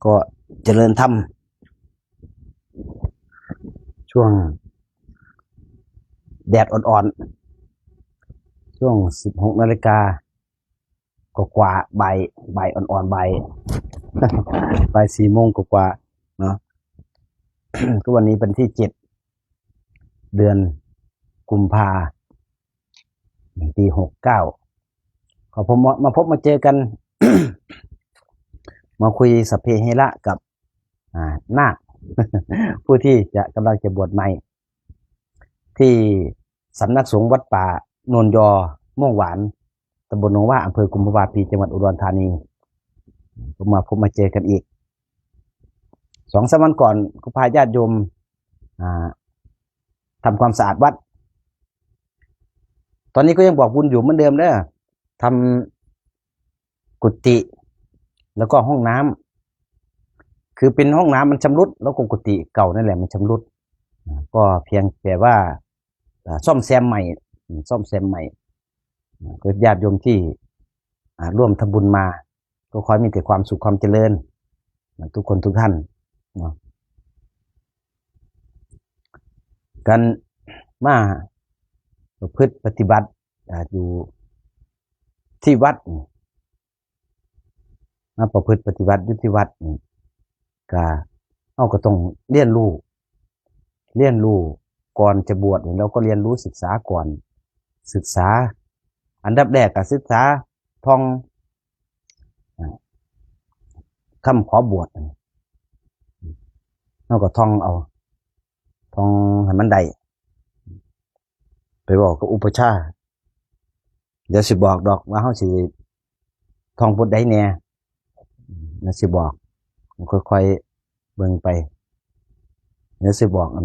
ກໍຈະເລີນທຳ ຊ່ວງແດດອ່ອນໆ ຊ່ວງສິບຫົກນາລິກາກວ່າໆ ບ່າຍ ບ່າຍອ່ອນໆ ບ່າຍ ບ່າຍສີ່ໂມງກວ່າໆເນາະ. ກໍວັນນີ້ວັນທີເຈັດ ເດືອນກຸມພາ ປີຫົກເກົ້າ ກໍພົບມາ ມາພົບມາເຈີກັນ ມາຄຸຍສັບເພເຮລະກັບ ອ່າ ນາກ ຜູ້ທີ່ຈະ ກຳລັງຈະບວດໃໝ່ ທີ່ສຳນັກສົງວັດປ່າໂນນຢໍ ມ່ວງຫວານ ຕຳບົນໜອງຫວ້າ ອຳເພີກຸມພະວາປີ ຈັງຫວັດອຸດອນທານີ. ກໍມາພົບມາເຈີກັນອີກ ສອງສາມວັນກ່ອນ ກໍພາຍາດໂຍມ ອ່າ ທຳຄວາມສະອາດວັດ. ຕອນນີ້ກໍຍັງບອກບຸນຢູ່ເໝືອນເດີມເດີ ທຳກຸຕິ ແລ້ວກໍຫ້ອງນ້ຳ ຄືເປັນຫ້ອງນ້ຳມັນຊຳລຸດ ແລ້ວກໍກຸຕິເກົ່ານັ້ນແຫຼະມັນຊຳລຸດ ກໍພຽງແຕ່ວ່າ ອາ ສ້ອມແຊມໃໝ່ ອາ ສ້ອມແຊມໃໝ່. ກໍຍາດໂຍມທີ່ ອາ ຮ່ວມທຳບຸນມາ ກໍຂໍໃຫ້ມີແຕ່ຄວາມສຸກຄວາມຈະເລີນ ນະ ທຸກຄົນທຸກທ່ານເນາະ. ການມາປະພຶດປະຕິບັດ ອາ ຢູ່ທີ່ວັດນີ້ ມາປະພຶດປະຕິບັດຢູ່ທີ່ວັດນີ້ ກະ ເຮົາກໍຕ້ອງຮຽນຮູ້ ຮຽນຮູ້ ກ່ອນຈະບວດນີ້ ເຮົາກໍຮຽນຮູ້ສຶກສາກ່ອນ ສຶກສາ ອັນດັບແລກກໍສຶກສາທ່ອງ ອາ ຄຳຂໍບວດ ເຮົາກໍທ່ອງເອົາ ທ່ອງໃຫ້ມັນໄດ້ ໄປເວົ້າກັບອຸປະຊາ ດຽວຊິບອກດອກວ່າເຮົາຊິທ່ອງບົດໃດແດ່ ດຽວຊິບອກ ຄ່ອຍໆເບິ່ງໄປ ດຽວຊິບອກ ອັນ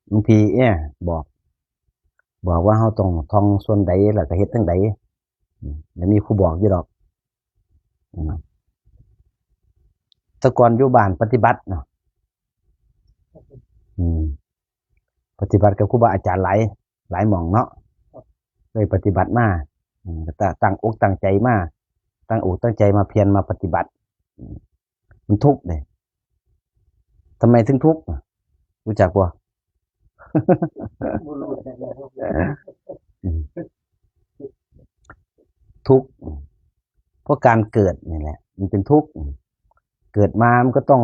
ຫຼວງພີ່ເອ ບອກ ບອກວ່າເຮົາຕ້ອງທ່ອງສ່ວນໃດ ແລ້ວກໍເຮັດຈັ່ງໃດ ອືມ ແລ້ວມີຜູ້ບອກຢູ່ດອກ ອືມ ແຕ່ກ່ອນຢູ່ບ້ານປະຕິບັດເນາະ ອືມ ປະຕິບັດກັບຄູບາອາຈານຫຼາຍ ຫຼາຍໝ່ອງເນາະ ໄດ້ປະຕິບັດມາ ອືມ ກໍຕະ ຕັ້ງອົກຕັ້ງໃຈມາ ຕັ້ງອົກຕັ້ງໃຈມາພຽນມາປະຕິບັດ ອືມ ມັນທຸກເດ້. ທຳໄມເຖິງທຸກ? ຮູ້ຈັກບໍ່? ບໍ່ຮູ້ຈັກເລີຍ. ອືມ ທຸກ ເພາະການເກີດນີ້ແຫຼະ ມັນເປັນທຸກ. ເກີດມາມັນກໍຕ້ອງ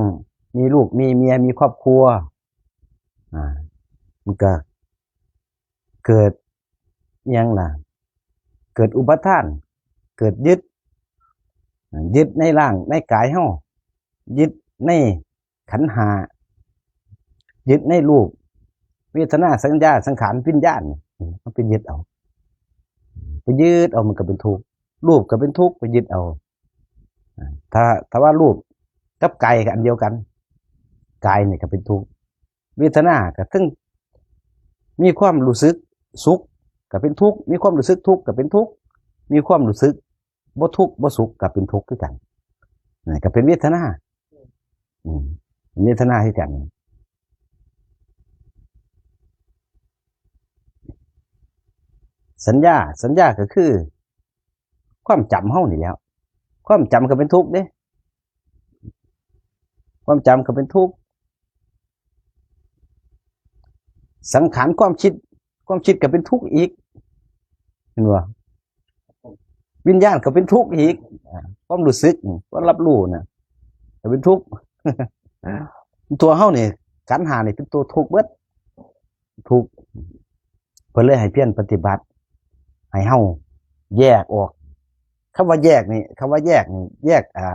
ມີລູກມີເມຍ ມີຄອບຄົວ ອາ ມັນກໍເກີດ ອີຫຍັງລະ ເກີດອຸປາທານ ເກີດຍຶດ ຍຶດໃນຮ່າງໃນກາຍເຮົາ ຍຶດໃນຂັນຫ້າ ຍຶດໃນຮູບ ເວທະນາ ສັນຍາ ສັງຂານ ວິນຍານ ເຮົາໄປຍຶດເອົາ ໄປຍຶດເອົາ ມັນກໍເປັນທຸກ. ຮູບກໍເປັນທຸກ ໄປຍຶດເອົາ. ຖ້າ ຖ້າວ່າຮູບກັບກາຍກໍອັນດຽວກັນ ກາຍນີ້ກໍເປັນທຸກ. ເວທະນາກໍເຖິງມີຄວາມຮູ້ສຶກສຸກກໍເປັນທຸກ ມີຄວາມຮູ້ສຶກທຸກກໍເປັນທຸກ ມີຄວາມຮູ້ສຶກບໍ່ທຸກບໍ່ສຸກກໍເປັນທຸກຄືກັນ. ນັ້ນກໍເປັນເວທະນາ ອືມ ເປັນເວທະນາຄືກັນ. ສັນຍາ ສັນຍາກໍຄືຄວາມຈຳເຮົານີ້ແຫຼ້ວ ຄວາມຈຳກໍເປັນທຸກເດ້ ຄວາມຈຳກໍເປັນທຸກ. ສັງຂານ ຄວາມຄິດ ຄວາມຄິດກໍເປັນທຸກອີກ ເຫັນບໍ່? ວິນຍານກໍເປັນທຸກອີກ ອາ ຄວາມຮູ້ສຶກ ຄວາມຮັບຮູ້ນະ ກໍເປັນທຸກ. ຕົວເຮົານີ້ ຂັນຫ້ານີ້ເປັນຕົວທຸກເບິດ ທຸກ. ເພິ່ນເລີຍໃຫ້ພຽນປະຕິບັດ ໃຫ້ເຮົາແຍກອອກ. ຄຳວ່າແຍກນີ້ ຄຳວ່າແຍກນີ້ ແຍກ ອ່າ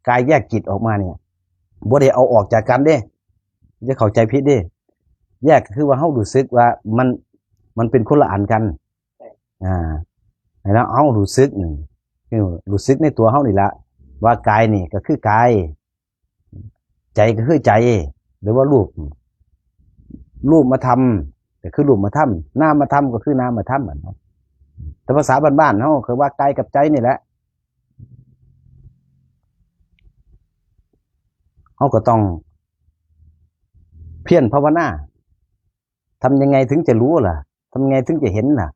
ກາຍແຍກຈິດອອກມານີ້ ບໍ່ໄດ້ເອົາອອກຈາກກັນເດ້ ຢ່າເຂົ້າໃຈຜິດເດ້. ແຍກກໍຄືວ່າເຮົາຮູ້ສຶກວ່າມັນ ມັນເປັນຄົນລະອັນກັນ ອ່າ ໃຫ້ເຮົາ ເຮົາຮູ້ສຶກນີ້ ຮູ້ສຶກໃນຕົວເຮົານີ້ລະ ວ່າກາຍນີ້ກໍຄືກາຍ ໃຈກໍຄືໃຈ ຫຼືວ່າຮູບ ຮູບມາທຳກໍຄືຮູບມາທຳ ນາມມາທຳກໍຄືນາມມາທຳ. ແຕ່ພາສາບ້ານໆເຮົາເອີ້ນວ່າກາຍກັບໃຈນີ້ແຫຼະ. ເຮົາກໍຕ້ອງພຽນພາວະນາ. ທຳຍັງໄງເຖິງຈະຮູ້ລະ? ທຳຍັງໄງເຖິງຈະເຫັນລະ?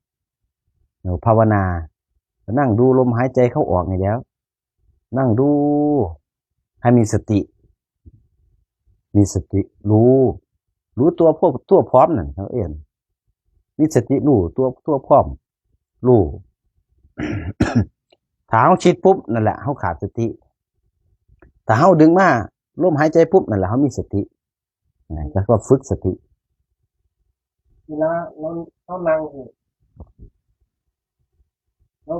ເອີ ພາວະນາ ກໍນັ່ງດູລົມຫາຍໃຈເຂົ້າອອກນີ້ແຫຼ້ວ. ນັ່ງດູ ໃຫ້ມີສະຕິ ມີສະຕິຮູ້ ຮູ້ຕົວພວກ ຕົວພ້ອມນັ້ນເຂົາເອີ້ນ ມີສະຕິຮູ້ຕົວ ຕົວພ້ອມ ຮູ້ ຖ້າເຮົາຄິດປຸບ ນັ້ນແຫຼະ ເຮົາຂາດສະຕິ ຖ້າເຮົາດຶງມາລົມຫາຍໃຈປຸບ ນັ້ນແຫຼະ ເຮົາມີສະຕິ ແລ້ວກໍຝຶກສະຕິ ເວລາເຮົາ ເຮົານັ່ງນີ້ ເຮົາ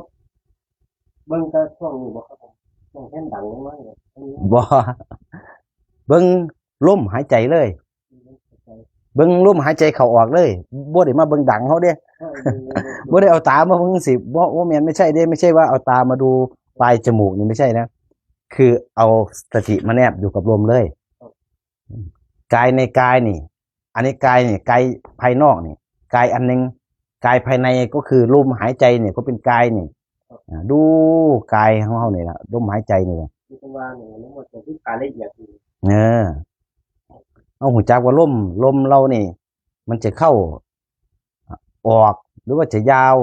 ເບິ່ງແຕ່ຊ່ວງນີ້ບໍ່ຄັບຜົມ? ຊ່ວງແຮງດັງລົງມານີ້ ບໍ່ ເບິ່ງລົມຫາຍໃຈເລີຍ ເບິ່ງລົມຫາຍໃຈເຂົ້າອອກເລີຍ ບໍ່ໄດ້ມາເບິ່ງດັງເຮົາເດ້ ບໍ່ໄດ້ເອົາຕາມາເບິ່ງຈັ່ງຊີ້ ບໍ່ ບໍ່ແມ່ນ ໄມ່ໃຊ່ເດ້ ໄມ່ໃຊ່ວ່າເອົາຕາມາດູປາຍຈະມູກນີ້ ໄມ່ໃຊ່ນະ ຄືເອົາສະຕິມາແນບຢູ່ກັບລົມເລີຍ ກາຍໃນກາຍນີ້ ອັນນີ້ກາຍນີ້ ກາຍພາຍນອກນີ້ ກາຍອັນໜຶ່ງ ກາຍພາຍໃນກໍຄືລົມຫາຍໃຈນີ້ ກໍເປັນກາຍນີ້ ອ່າ ດູກາຍຂອງເຮົານີ້ລະ ລົມຫາຍໃຈນີ້ລະ ຄືເພິ່ນວ່ານີ້ ມັນກໍຄືກາຍລະອຽດຢູ່ ເອີ ເຮົາຮູ້ຈັກວ່າລົມ ລົມເຮົານີ້ ມັນຈະເຂົ້າ ອອກ ຫຼືວ່າຈະຍາວ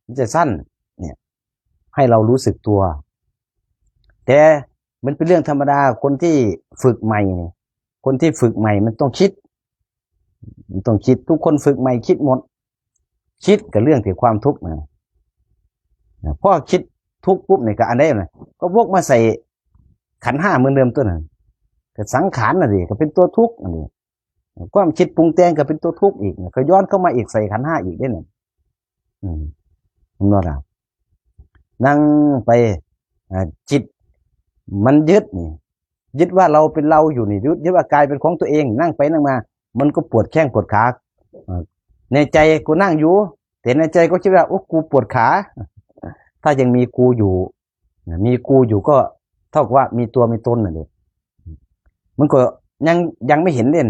ມັນຈະສັ້ນ ເນຍ ໃຫ້ເຮົາຮູ້ສຶກຕົວ ແຕ່ມັນເປັນເລື່ອງທຳມະດາ ຄົນທີ່ຝຶກໃໝ່ນີ້ ຄົນທີ່ຝຶກໃໝ່ມັນຕ້ອງຄິດ ມັນຕ້ອງຄິດ ທຸກຄົນຝຶກໃໝ່ຄິດໝົດ ຄິດກໍເລື່ອງແຕ່ຄວາມທຸກນະ ພໍຄິດທຸກປຸບນີ້ກໍອັນໃດນະ ກໍວົກມາໃສ່ຂັນຫ້າເໝືອນເດີມຕົວນັ້ນ ກໍສັງຂານນັ້ນເດ ກໍເປັນຕົວທຸກນັ້ນເດ ຄວາມຄິດປຸງແຕ່ງກໍເປັນຕົວທຸກອີກ ກໍຍ້ອນເຂົ້າມາອີກ ໃສ່ຂັນຫ້າອີກເດ້ນັ້ນ ອືມ ເຫັນບໍ່ລະ? ນັ່ງໄປ ອ່າ ຈິດມັນຍຶດນີ້ ຍຶດວ່າເຮົາເປັນເຮົາຢູ່ນີ້ ຍຶດ ຍຶດວ່າກາຍເປັນຂອງຕົວເອງ ນັ່ງໄປນັ່ງມາ ມັນກໍປວດແຂ້ງປວດຂາ ເອີ ໃນໃຈກໍນັ່ງຢູ່ ແຕ່ໃນໃຈກໍຄິດວ່າ ໂອ້ ກູປວດຂາ ຖ້າຍັງມີກູຢູ່ ນະ ມີກູຢູ່ກໍເທົ່າກັບວ່າມີຕົວມີຕົນນັ້ນເດ ມັນກໍຍັງ ຍັງໄມ່ເຫັນເດ້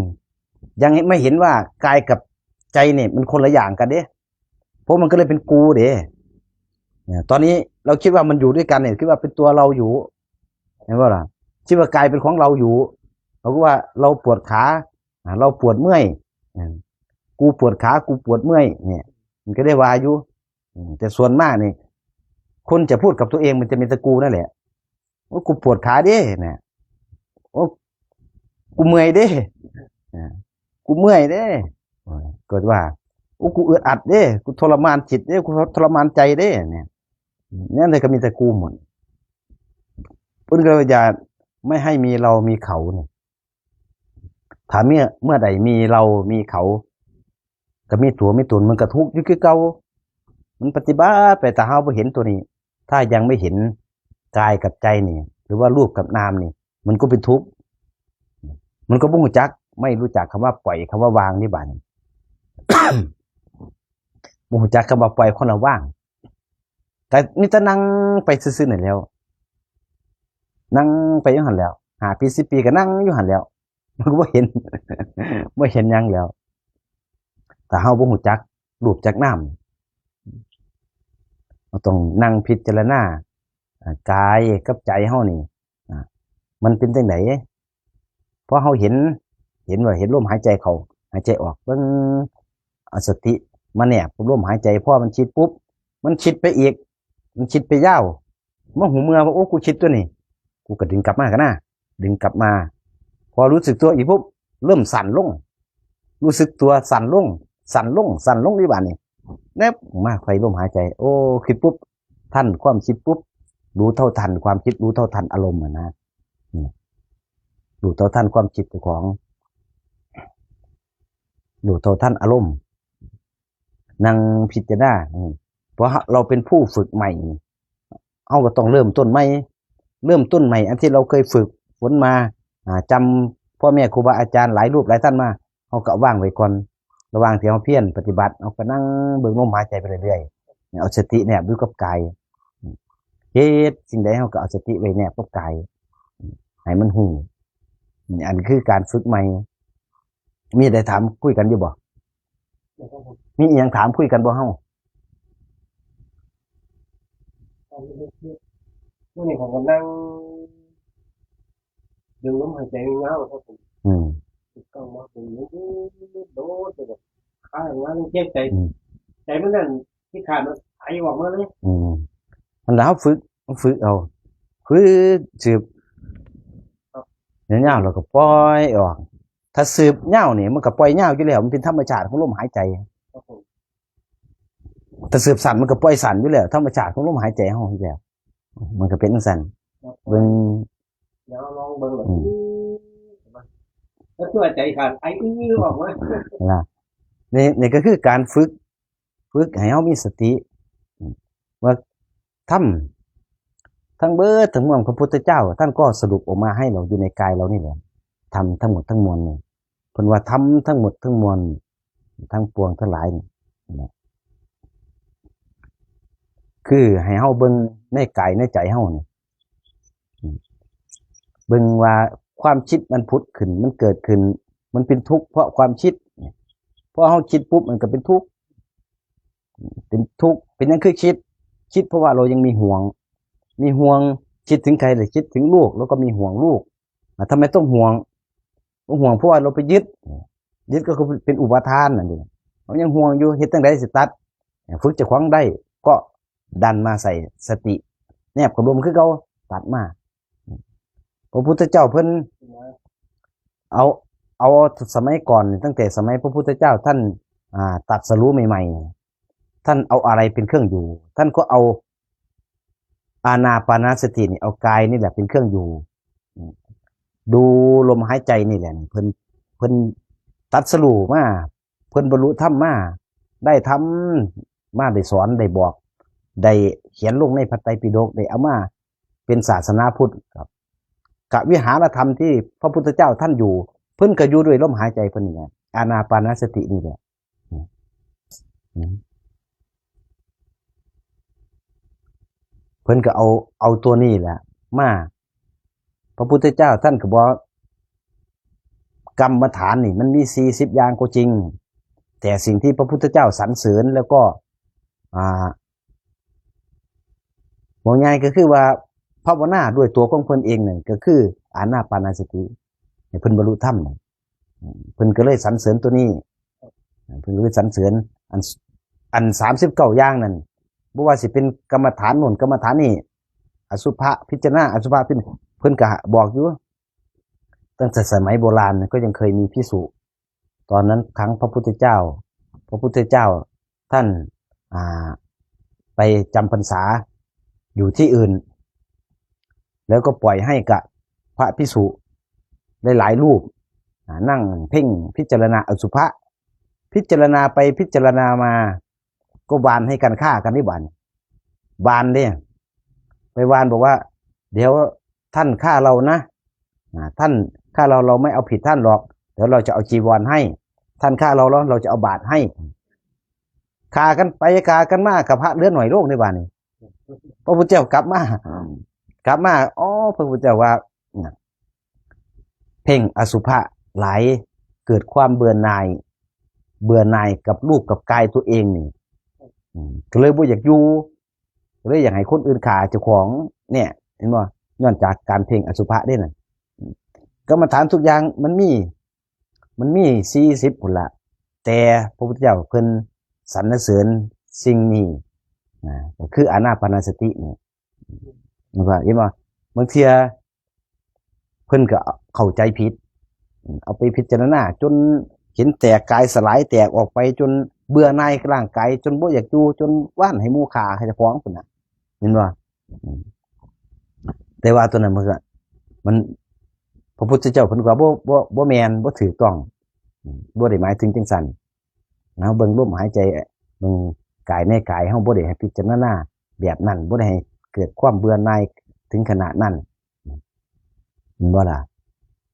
ຍັງໄມ່ເຫັນວ່າກາຍກັບໃຈນີ້ມັນຄົນລະຢ່າງກັນເດ້ ເພາະມັນກໍເລີຍເປັນກູເດ້ ເອີ ຕອນນີ້ເຮົາຄິດວ່າມັນຢູ່ດ້ວຍກັນນີ້ ຄິດວ່າເປັນຕົວເຮົາຢູ່ ເຫັນບໍ່ລະ? ຄິດວ່າກາຍເປັນຂອງເຮົາຢູ່ ເຮົາກໍວ່າເຮົາປວດຂາ ອ່າ ເຮົາປວດເມື່ອຍ ເອີ ກູປວດຂາ ກູປວດເມື່ອຍ ນີ້ ມັນກໍໄດ້ວ່າຢູ່ ອືມ ແຕ່ສ່ວນມາກນີ້ ຄົນຈະພູດກັບຕົວເອງ ມັນຈະມີແຕ່ກູນັ້ນແຫຼະ ໂອ້ ກູປວດຂາເດ້ ນະ ໂອ້ ກູເມື່ອຍເດ້ ອາ ກູເມື່ອຍເດ້ ເອີ ກໍວ່າ ໂອ້ ກູອຶດອັດເດ້ ກູທໍລະມານຈິດເດ້ ກູທໍລະມານໃຈເດ້ ນີ້ ແນວໃດກໍມີແຕ່ກູໝົດ ເພິ່ນກໍຢາກໄມ່ໃຫ້ມີເຮົາມີເຂົານີ້ ຖ້າເມື່ອ ເມື່ອໃດມີເຮົາມີເຂົາ ກໍມີຕົວມີຕົນ ມັນກໍທຸກຢູ່ຄືເກົ່າ ມັນປະຕິບັດໄປ ຖ້າເຮົາບໍ່ເຫັນຕົວນີ້ ຖ້າຍັງໄມ່ເຫັນກາຍກັບໃຈນີ້ ຫຼືວ່າຮູບກັບນາມນີ້ ມັນກໍເປັນທຸກ ມັນກໍບໍ່ຮູ້ຈັກ ໄມ່ຮູ້ຈັກຄຳວ່າປ່ອຍ ຄຳວ່າວາງນີ້ບາດນີ້ ບໍ່ຮູ້ຈັກຄຳວ່າປ່ອຍ ຄຳວ່າວາງ ກໍມີແຕ່ນັ່ງໄປຊື່ໆນັ້ນແຫຼ້ວ ນັ່ງໄປຢູ່ຫັ້ນແຫຼ້ວ ຫ້າປີ ສິບປີ ກໍນັ່ງຢູ່ຫັ້ນແຫຼ້ວ ມັນກໍບໍ່ເຫັນ ບໍ່ເຫັນຫຍັງແລ້ວ ຖ້າເຮົາບໍ່ຮູ້ຈັກຮູບຈັກນາມ ເຮົາຕ້ອງນັ່ງພິຈາລະນາ ອາ ກາຍກັບໃຈເຮົານີ້ ອາ ມັນເປັນຈັ່ງໃດ ພໍເຮົາເຫັນ ເຫັນວ່າ ເຫັນລົມຫາຍໃຈເຂົ້າ ຫາຍໃຈອອກ ເບິ່ງ ເອົາສະຕິມາແນບກັບລົມຫາຍໃຈ ພໍມັນຄິດປຸບ ມັນຄິດໄປອີກ ມັນຄິດໄປຍາວ ມາຮູ້ເມື່ອວ່າ ໂອ້ ກູຄິດຕົວນີ້ ກູກໍດຶງກັບມາກັນນະ ດຶງກັບມາ ພໍຮູ້ສຶກຕົວອີກປຸບ ເລີ່ມສັ້ນລົງ ຮູ້ສຶກຕົວສັ້ນລົງ ສັ້ນລົງ ສັ້ນລົງ ນີ້ບາດນີ້ ແນບມາໃສ່ລົມຫາຍໃຈ ໂອ້ ຄິດປຸບ ທັນຄວາມຄິດປຸບ ຮູ້ເທົ່າທັນຄວາມຄິດ ຮູ້ເທົ່າທັນອາລົມຫັ້ນນະ ອືມ ຮູ້ເທົ່າທັນຄວາມຄິດເຈົ້າຂອງ ຮູ້ເທົ່າທັນອາລົມ ນັ່ງພິຈາລະນາ ອືມ ເພາະເຮົາເປັນຜູ້ຝຶກໃໝ່ ເຮົາກໍຕ້ອງເລີ່ມຕົ້ນໃໝ່ ເລີ່ມຕົ້ນໃໝ່ ອັນທີ່ເຮົາເຄີຍຝຶກຝົນມາ ອ່າ ຈຳພໍ່ແມ່ຄູບາອາຈານຫຼາຍຮູບຫຼາຍທ່ານມາ ເຮົາກໍເອົາວາງໄວ້ກ່ອນ ລະຫວ່າງທີ່ເຮົາພຽນປະຕິບັດ ເຮົາກໍນັ່ງເບິ່ງລົມຫາຍໃຈໄປເລື້ອຍໆ ເອົາສະຕິແນບຢູ່ກັບກາຍ ເຮັດສິ່ງໃດເຮົາກໍເອົາສະຕິໄວ້ແນບກັບກາຍ ໃຫ້ມັນຮູ້ ອັນນີ້ຄືການຝຶກໃໝ່ ມີໄດ້ຖາມຄຸຍກັນຢູ່ບໍ່? ມີອີ່ຫຍັງຖາມຄຸຍກັນບໍ່ເຮົາ? ມື້ນີ້ຂ້ອຍກໍນັ່ງດຶງລົມຫາຍໃຈຍາວໆ ຄັບຜົມ ອືມ ຖືກຕ້ອງບໍ່? ດຶງໂດດໆ ແບບຄາຍອອກມາ ມັນເຈັບໃຈ ອືມ ໃຈມັນນັ້ນຊິຂາດ ມັນໄອອອກມາເລີຍ ອືມ ນັ້ນລະ ເຮົາຝຶກ ເຮົາຝຶກເອົາ ຄືບຍາວໆ ແລ້ວກໍປ່ອຍອອກ. ຖ້າສືບຍາວນີ້ ມັນກໍປ່ອຍຍາວຢູ່ແລ້ວ, ມັນເປັນທຳມະຊາດຂອງລົມຫາຍໃຈ. ຖ້າສືບສັ້ນ ມັນກໍປ່ອຍສັ້ນຢູ່ແລ້ວ, ທຳມະຊາດຂອງລົມຫາຍໃຈເຮົາຢູ່ແລ້ວ. ມັນກໍເປັນຈັ່ງຊັ້ນ. ເບິ່ງ ດຽວລອງເບິ່ງ ອືມ ແລ້ວຕົວໃຈຂາດ ໄອອືອອອກມາ. ນີ້ ນີ້ກໍຄືການຝຶກ ຝຶກໃຫ້ເຮົາມີສະຕິ ວ່າທຳທັງເບິດທັງມວນ ພະພຸດທະເຈົ້າທ່ານກໍສະຫຼຸບອອກມາໃຫ້ເຮົາຢູ່ໃນກາຍເຮົານີ້ແຫຼະ. ທຳທັງໝົດທັງມວນນີ້ ເພິ່ນວ່າທຳທັງໝົດທັງມວນ ທັງປວງທັງຫຼາຍນີ້ນະ ຄືໃຫ້ເຮົາເບິ່ງໃນກາຍໃນໃຈເຮົານີ້ ເບິ່ງວ່າຄວາມຄິດມັນຜຸດຂຶ້ນ ມັນເກີດຂຶ້ນ ມັນເປັນທຸກເພາະຄວາມຄິດ. ພໍເຮົາຄິດປຸບ ມັນກໍເປັນທຸກ ເປັນທຸກ. ເປັນຫຍັງຄືຄິດ? ຄິດເພາະວ່າເຮົາຍັງມີຫ່ວງ ມີຫ່ວງ. ຄິດເຖິງໃຜ? ຄິດເຖິງລູກ ເຮົາກໍມີຫ່ວງລູກ. ອ່າ ທຳໄມຕ້ອງຫ່ວງ? ຕ້ອງຫ່ວງເພາະວ່າເຮົາໄປຍຶດ ຍຶດກໍຄືເປັນອຸປາທານນັ້ນເອງ. ເຮົາຍັງຫ່ວງຢູ່ ເຮັດຈັ່ງໃດຊິຕັດ? ຝຶກເຈົ້າຂອງໄດ້ ກໍດັນມາໃສ່ສະຕິ ແນບກັບລົມຄືເກົ່າ ຕັດມາ. ພະພຸດທະເຈົ້າເພິ່ນເອົາ ເອົາສະໄໝກ່ອນ ຕັ້ງແຕ່ສະໄໝພະພຸດທະເຈົ້າທ່ານ ອ່າ ຕັດສະຮູ້ໃໝ່ໆ ທ່ານເອົາອະໄລເປັນເຄື່ອງຢູ່? ທ່ານກໍເອົາອານາປານະສະຕິນີ້ ເອົາກາຍນີ້ແຫຼະເປັນເຄື່ອງຢູ່ ດູລົມຫາຍໃຈນີ້ແຫຼະ. ເພິ່ນ ເພິ່ນຕັດສະຮູ້ມາ ເພິ່ນບັນລຸທຳມາ ໄດ້ທຳມາ ໄດ້ສອນ ໄດ້ບອກ ໄດ້ຂຽນລົງໃນພະໄຕປິດົກ ໄດ້ເອົາມາເປັນສາສະໜາພຸດ. ກະວິຫາລະທຳທີ່ພະພຸດທະເຈົ້າທ່ານຢູ່ ເພິ່ນກໍຢູ່ດ້ວຍລົມຫາຍໃຈເພິ່ນນີ້ແຫຼະ ອານາປານະສະຕິນີ້ແຫຼະ. ເພິ່ນກໍເອົາ ເອົາຕົວນີ້ແຫຼະມາ. ພະພຸດທະເຈົ້າທ່ານກໍບອກ ກຳມະຖານນີ້ມັນມີສີ່ສິບຢ່າງກໍຈິງ ແຕ່ສິ່ງທີ່ພະພຸດທະເຈົ້າສັນເສີນ ແລ້ວກໍ ອ່າ ເວົ້າງ່າຍກໍຄືວ່າພາວະນາດ້ວຍຕົວຂອງເພິ່ນເອງນັ້ນ ກໍຄືອານາປານະສະຕິ ໃຫ້ເພິ່ນບັນລຸທຳ. ເພິ່ນກໍເລີຍສັນເສີນຕົວນີ້ ເພິ່ນກໍເລີຍສັນເສີນ ອັນ ອັນສາມສິບເກົ້າຢ່າງນັ້ນ ບໍ່ວ່າຊິເປັນກຳມະຖານໂນ້ນກຳມະຖານນີ້ ອະສຸພະ ພິຈາລະນາອະສຸພະ ເພິ່ນ ເພິ່ນກໍບອກຢູ່. ຕັ້ງແຕ່ສະໄໝໂບລານກໍຍັງເຄີຍມີພິກສຸ ຕອນນັ້ນຄັ້ງພະພຸດທະເຈົ້າ ພະພຸດທະເຈົ້າທ່ານ ອ່າ ໄປຈຳພັນສາຢູ່ທີ່ອື່ນ ແລ້ວກໍປ່ອຍໃຫ້ກະພະພິກສຸຫຼາຍໆຮູບ ອ່າ ນັ່ງເພັ່ງພິຈາລະນາອະສຸພະ ພິຈາລະນາໄປພິຈາລະນາມາ ກໍຫວ່ານໃຫ້ກັນຂ້າກັນເດ້ບາດນີ້ ຫວ່ານເດ້ ໄປຫວ່ານບອກວ່າ ດຽວທ່ານຂ້າເຮົານະ ອ່າ ທ່ານຂ້າເຮົາ ເຮົາໄມ່ເອົາຜິດທ່ານດອກ ດຽວເຮົາຈະເອົາຈີວອນໃຫ້ ທ່ານຂ້າເຮົາ ເຮົາຈະເອົາບາດໃຫ້. ຂ້າກັນໄປຂ້າກັນມາ ກະພະເຫຼືອໜ້ອຍລົງເດ້ບາດນີ້. ພະພຸດທະເຈົ້າກັບມາ ກັບມາ ອໍ ພະພຸດທະເຈົ້າວ່າ ເພັ່ງອະສຸພະຫຼາຍ ເກີດຄວາມເບື່ອໜ່າຍ ເບື່ອໜ່າຍກັບຮູບກັບກາຍຕົວເອງນີ້ ອືມ ກໍເລີຍບໍ່ຢາກຢູ່ ກໍເລີຍຢາກໃຫ້ຄົນອື່ນຂ້າເຈົ້າຂອງ. ເນຍ ເຫັນບໍ່? ຍ້ອນຈາກການເພັ່ງອະສຸພະເດ້ນັ້ນ. ກຳມະຖານທຸກຢ່າງມັນມີ ມັນມີສີ່ສິບພຸ້ນລະ ແຕ່ພະພຸດທະເຈົ້າເພິ່ນສັນນະເສີນສິ່ງນີ້ ນະ ກໍຄືອານາປານະສະຕິນີ້. ເຫັນບໍ່? ເຫັນບໍ່? ບາງເທື່ອເພິ່ນກໍເຂົ້າໃຈຜິດ ເອົາໄປພິຈາລະນາຈົນເຫັນແຕກ ກາຍສະຫຼາຍແຕກອອກໄປ ຈົນເບື່ອໜ່າຍກັບຮ່າງກາຍ ຈົນບໍ່ຢາກຢູ່ ຈົນຫວ່ານໃຫ້ໝູ່ຂ້າເຈົ້າຂອງພຸ້ນນະ. ເຫັນບໍ່? ອືມ ແຕ່ວ່າຕົວນັ້ນມັນກໍ ມັນ ພະພຸດທະເຈົ້າເພິ່ນວ່າບໍ່ ບໍ່ ບໍ່ແມ່ນ ບໍ່ຖືກຕ້ອງ ອືມ ບໍ່ໄດ້ໝາຍເຖິງຈັ່ງຊັ້ນ. ເຮົາເບິ່ງລົມຫາຍໃຈ ເບິ່ງກາຍໃນກາຍ ເຮົາບໍ່ໄດ້ໃຫ້ພິຈາລະນາແບບນັ້ນ ບໍ່ໄດ້ໃຫ້ເກີດຄວາມເບື່ອໜ່າຍເຖິງຂະໜາດນັ້ນ ເຫັນບໍ່ລະ?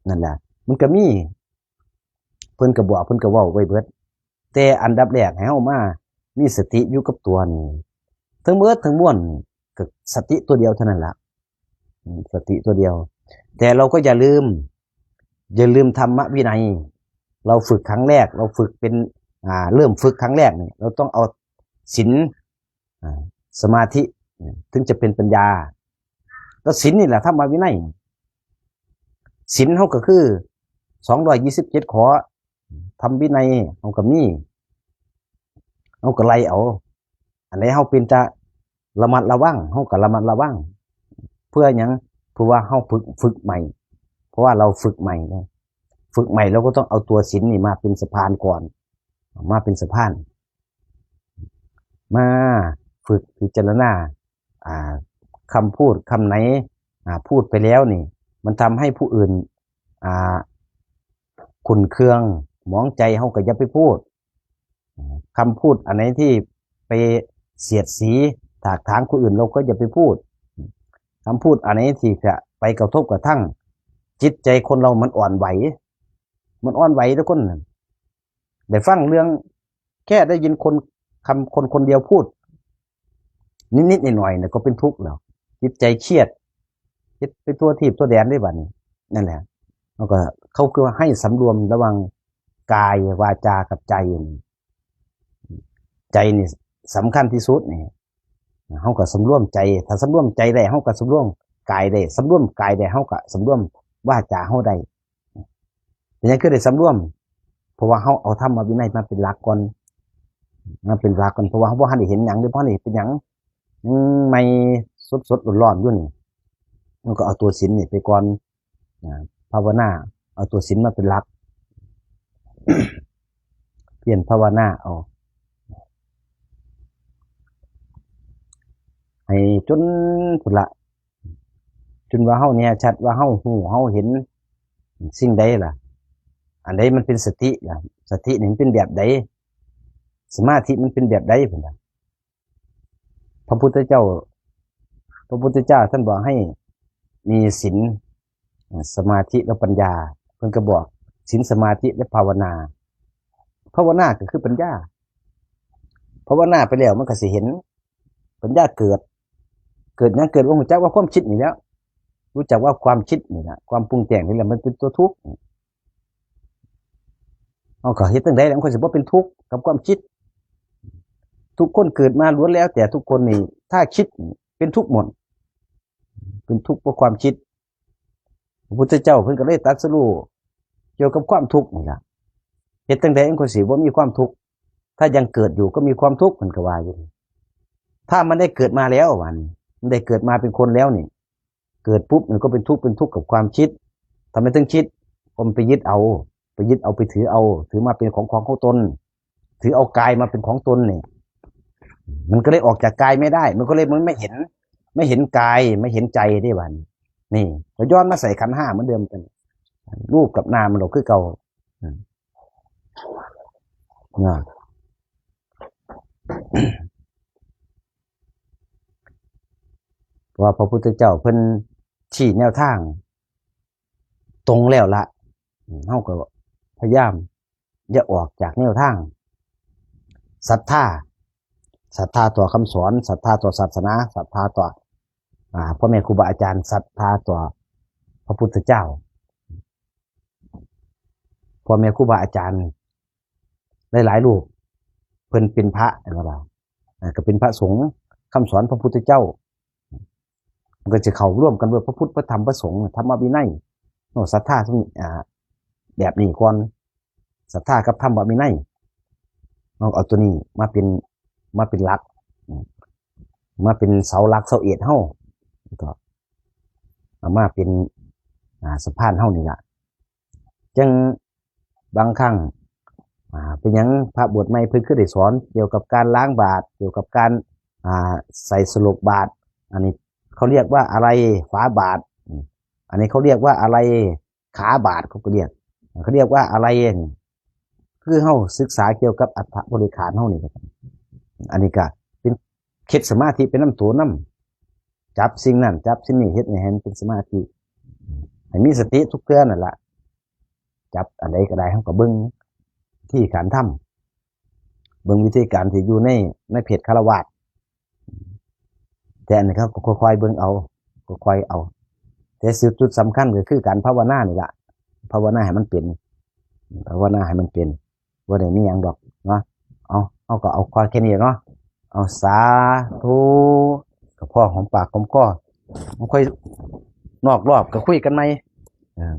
ນັ້ນລະ ມັນກໍມີ ເພິ່ນກໍບອກ ເພິ່ນກໍເວົ້າໄວ້ເບິດ ແຕ່ອັນດັບແລກໃຫ້ເຮົາມາມີສະຕິຢູ່ກັບຕົວນີ້ ທັງເບິດທັງມວນກໍສະຕິຕົວດຽວເທົ່ານັ້ນລະ ອືມ ສະຕິຕົວດຽວ. ແຕ່ເຮົາກໍຢ່າລືມ ຢ່າລືມທຳມະວິໄນ ເຮົາຝຶກຄັ້ງແລກ ເຮົາຝຶກເປັນ ອ່າ ເລີ່ມຝຶກຄັ້ງແລກນີ້ ເຮົາຕ້ອງເອົາສິນ ອ່າ ສະມາທິ ເຖິງຈະເປັນປັນຍາ. ກໍສິນນີ້ແຫຼະທຳມະວິໄນ ສິນເຮົາກໍຄືສອງຮ້ອຍຊາວເຈັດຂໍ້ ທຳວິໄນເຮົາກໍມີ ເຮົາກໍໄລ່ເອົາ ອັນໃດເຮົາເປັນຕາລະມັດລະວັງ ເຮົາກໍລະມັດລະວັງ ພື່ອຫຍັງ? ເພື່ອວ່າເຮົາຝຶກ ຝຶກໃໝ່ ເພາະວ່າເຮົາຝຶກໃໝ່ເນາະ ຝຶກໃໝ່ ເຮົາກໍຕ້ອງເອົາຕົວສິນນີ້ມາເປັນສະພານກ່ອນ ມາເປັນສະພານ ມາຝຶກພິຈາລະນາ ອ່າ ຄຳພູດຄຳໃດ ອ່າ ພູດໄປແລ້ວນີ້ ມັນທຳໃຫ້ຜູ້ອື່ນ ອ່າ ຂຸ່ນເຄືອງໝອງໃຈ ເຮົາກໍຢ່າໄປພູດ. ຄຳພູດອັນໃດທີ່ໄປສຽດສີຖາກຖາງຄົນອື່ນ ເຮົາກໍຢ່າໄປພູດ. ຄຳພູດອັນໃດທີ່ຈະໄປກະທົບກະທັ່ງຈິດໃຈຄົນເຮົາ ມັນອ່ອນໄຫວ ມັນອ່ອນໄຫວເດ້ຄົນນັ້ນ. ໄດ້ຟັງເລື່ອງ ແຄ່ໄດ້ຍິນຄົນ ຄຳຄົນຄົນດຽວພູດນິດໆໜ້ອຍໆນີ້ກໍເປັນທຸກແລ້ວ ຈິດໃຈຄຽດ ເຮັດໄປທົ່ວທີບທົ່ວແດນເດ້ບາດນີ້. ນັ້ນແຫຼະ ເຮົາກໍ ເຂົາຄືວ່າໃຫ້ສຳລວມລະຫວ່າງກາຍ ວາຈາ ກັບໃຈນີ້ ໃຈນີ້ສຳຄັນທີ່ສຸດນີ້ ເຮົາກໍສຳລວມໃຈ ຖ້າສຳລວມໃຈໄດ້ ເຮົາກໍສຳລວມກາຍໄດ້ ສຳລວມກາຍໄດ້ ເຮົາກໍສຳລວມວາຈາເຮົາໄດ້. ເປັນຫຍັງຄືໄດ້ສຳລວມ? ເພາະວ່າເຮົາເອົາທຳມະວິໄນມາເປັນຫຼັກກ່ອນ ມາເປັນຫຼັກກ່ອນ ເພາະວ່າເຮົາບໍ່ທັນໄດ້ເຫັນຫຍັງເດ້ ບໍ່ທັນໄດ້ເຮັດເປັນຫຍັງ ຍັງໃໝ່ສົດໆຮ້ອນໆຢູ່ນີ້ ເຮົາກໍເອົາຕົວສິນນີ້ໄປກ່ອນ ອາ ພາວະນາ ເອົາຕົວສິນມາເປັນຫຼັກ ພຽນພາວະນາເອົາ ໃຫ້ຈົນພຸ້ນລະ ຈົນວ່າເຮົາແນ່ຊັດວ່າເຮົາຮູ້ເຮົາເຫັນສິ່ງໃດລະ ອັນໃດມັນເປັນສະຕິລະ ສະຕິນີ້ມັນເປັນແບບໃດ ສະມາທິມັນເປັນແບບໃດພຸ້ນລະ. ພະພຸດທະເຈົ້າ ພະພຸດທະເຈົ້າທ່ານບອກໃຫ້ມີສິນ ສະມາທິ ແລະ ປັນຍາ ເພິ່ນກໍບອກສິນ ສະມາທິ ແລະ ພາວະນາ. ພາວະນາກໍຄືປັນຍາ ພາວະນາໄປແລ້ວມັນກໍຊິເຫັນ ປັນຍາເກີດ ເກີດຫຍັງ? ເກີດວ່າຮູ້ຈັກວ່າຄວາມຄິດນີ້ແຫຼະ ຮູ້ຈັກວ່າຄວາມຄິດນີ້ລະ ຄວາມປຸງແຕ່ງນີ້ແຫຼະ ມັນເປັນຕົວທຸກ. ເຮົາກໍເຮັດຈັ່ງໃດແລ້ວ ມັນກໍຊິບໍ່ເປັນທຸກກັບຄວາມຄິດ? ທຸກຄົນເກີດມາລ້ວນແລ້ວແຕ່ທຸກຄົນນີ້ ຖ້າຄິດເປັນທຸກໝົດ ເປັນທຸກເພາະຄວາມຄິດ. ພະພຸດທະເຈົ້າເພິ່ນກໍເລີຍຕັດສະຮູ້ກ່ຽວກັບຄວາມທຸກນີ້ລະ ເຮັດຈັ່ງໃດມັນກໍຊິບໍ່ມີຄວາມທຸກ? ຖ້າຍັງເກີດຢູ່ກໍມີຄວາມທຸກ ເພິ່ນກໍວ່າຢູ່. ຖ້າມັນໄດ້ເກີດມາແລ້ວ ວ່ານີ້ ມັນໄດ້ເກີດມາເປັນຄົນແລ້ວນີ້ ເກີດປຸບມັນກໍເປັນທຸກ ເປັນທຸກກັບຄວາມຄິດ. ທຳໄມເຖິງຄິດ? ເພາະມັນໄປຍຶດເອົາ ໄປຍຶດເອົາ ໄປຖືເອົາ ຖືມາເປັນຂອງ ຂອງ ຂອງຕົນ ຖືເອົາກາຍມາເປັນຂອງຕົນນີ້ ມັນກໍເລີຍອອກຈາກກາຍໄມ່ໄດ້ ມັນກໍເລີຍ ມັນໄມ່ເຫັນ ໄມ່ເຫັນກາຍ ໄມ່ເຫັນໃຈເດ້ບາດນີ້. ນີ້ກໍຍ້ອນມາໃສ່ຂັນຫ້າເໝືອນເດີມກັນ ຮູບກັບນາມມັນກໍຄືເກົ່າ ອາ ນະ ເພາະວ່າພະພຸດທະເຈົ້າເພິ່ນຊີ້ແນວທາງຕົງແລ້ວລະ ເຮົາກໍພະຍາຍາມຢ່າອອກຈາກແນວທາງສັດທາ ສັດທາຕໍ່ຄຳສອນ ສັດທາຕໍ່ສາສະໜາ ສັດທາຕໍ່ ອ່າ ພໍ່ແມ່ຄູບາອາຈານ ສັດທາຕໍ່ພະພຸດທະເຈົ້າ. ພໍ່ແມ່ຄູບາອາຈານຫຼາຍໆຮູບ ເພິ່ນເປັນພະ ແມ່ນບໍ່ລະ ອ່າ ກໍເປັນພະສົງ ຄຳສອນພະພຸດທະເຈົ້າ ມັນກໍຈະເຂົ້າລວມກັນເບິດ ພະພຸດ ພະທຳ ພະສົງ ທຳມະວິໄນເນາະ ສັດທາ ອ່າ ແບບນີ້ກ່ອນ ສັດທາກັບທຳມະວິໄນ ເຮົາເອົາຕົວນີ້ມາເປັນ ມາເປັນຫຼັກ ມາເປັນເສົາຫຼັກເສົາເອກເຮົາ ກໍເອົາມາເປັນ ອ່າ ສະພານເຮົານີ້ລະ. ຈັ່ງບາງຄັ້ງ ອ່າ ເປັນຫຍັງພະບວດໃໝ່ເພິ່ນຄືໄດ້ສອນກ່ຽວກັບການລ້າງບາດ ກ່ຽວກັບການ ອ່າ ໃສ່ສະຫຼົບບາດ ອັນນີ້ເຂົາຮຽກວ່າອາໄລຝາບາດ ອັນນີ້ເຂົາຮຽກວ່າອາໄລ ຂາບາດ ເຂົາກໍຮຽກ ເຂົາຮຽກວ່າອາໄລນີ້ ຄືເຮົາສຶກສາກ່ຽວກັບອັດຖະບໍລິຂານເຮົານີ້ ອັນນີ້ກະເປັນເຮັດສະມາທິໄປນຳໂຕນຳ ຈັບສິ່ງນັ້ນຈັບສິ່ງນີ້ ເຮັດໃຫ້ ໃຫ້ມັນເປັນສະມາທິ ໃຫ້ມີສະຕິທຸກເທື່ອນັ້ນລະ ຈັບອັນໃດກໍໄດ້ ເຮົາກໍເບິ່ງວິທີການທຳ ເບິ່ງວິທີການທີ່ຢູ່ໃນ ໃນເພດຄາລະວາດ ແຕ່ອັນນີ້ເຮົາກໍຄ່ອຍໆເບິ່ງເອົາ ຄ່ອຍໆເອົາ ແຕ່ສຸດ ຈຸດສຳຄັນກໍຄືການພາວະນານີ້ລະ ພາວະນາໃຫ້ມັນເປັນ ພາວະນາໃຫ້ມັນເປັນ ບໍ່ໄດ້ມີຫຍັງດອກເນາະ. ເອົາ ເຮົາກໍເອົາພໍແຄ່ນີ້ເນາະ ເອົາ ສາທຸ ກໍພໍຫອມປາກຫອມຄໍ ມັນຄ່ອຍນອກລອບກໍຄຸຍກັນໃໝ່.